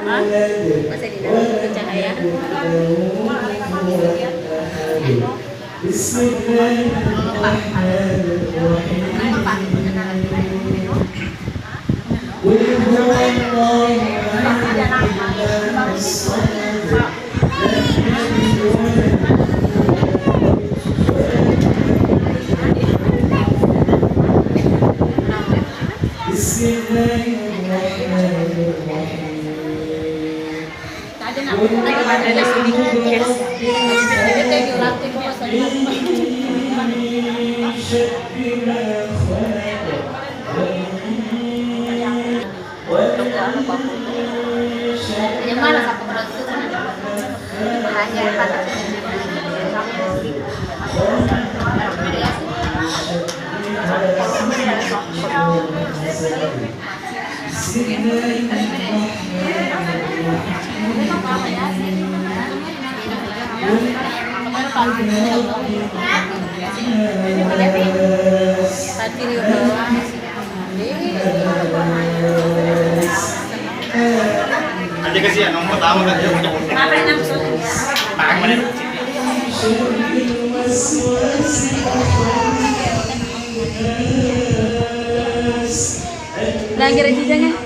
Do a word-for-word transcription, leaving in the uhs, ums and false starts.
Masa di dalam cahaya. بسم الله الرحمن الرحيم. قل هو الله أحد، الله الصمد، لم يلد ولم يولد، ولم يكن له كفوا أحد. بسم الله الرحمن الرحيم. Aja kasih ya, nomor pertama kan. Makan mana? Langgar aja jangan.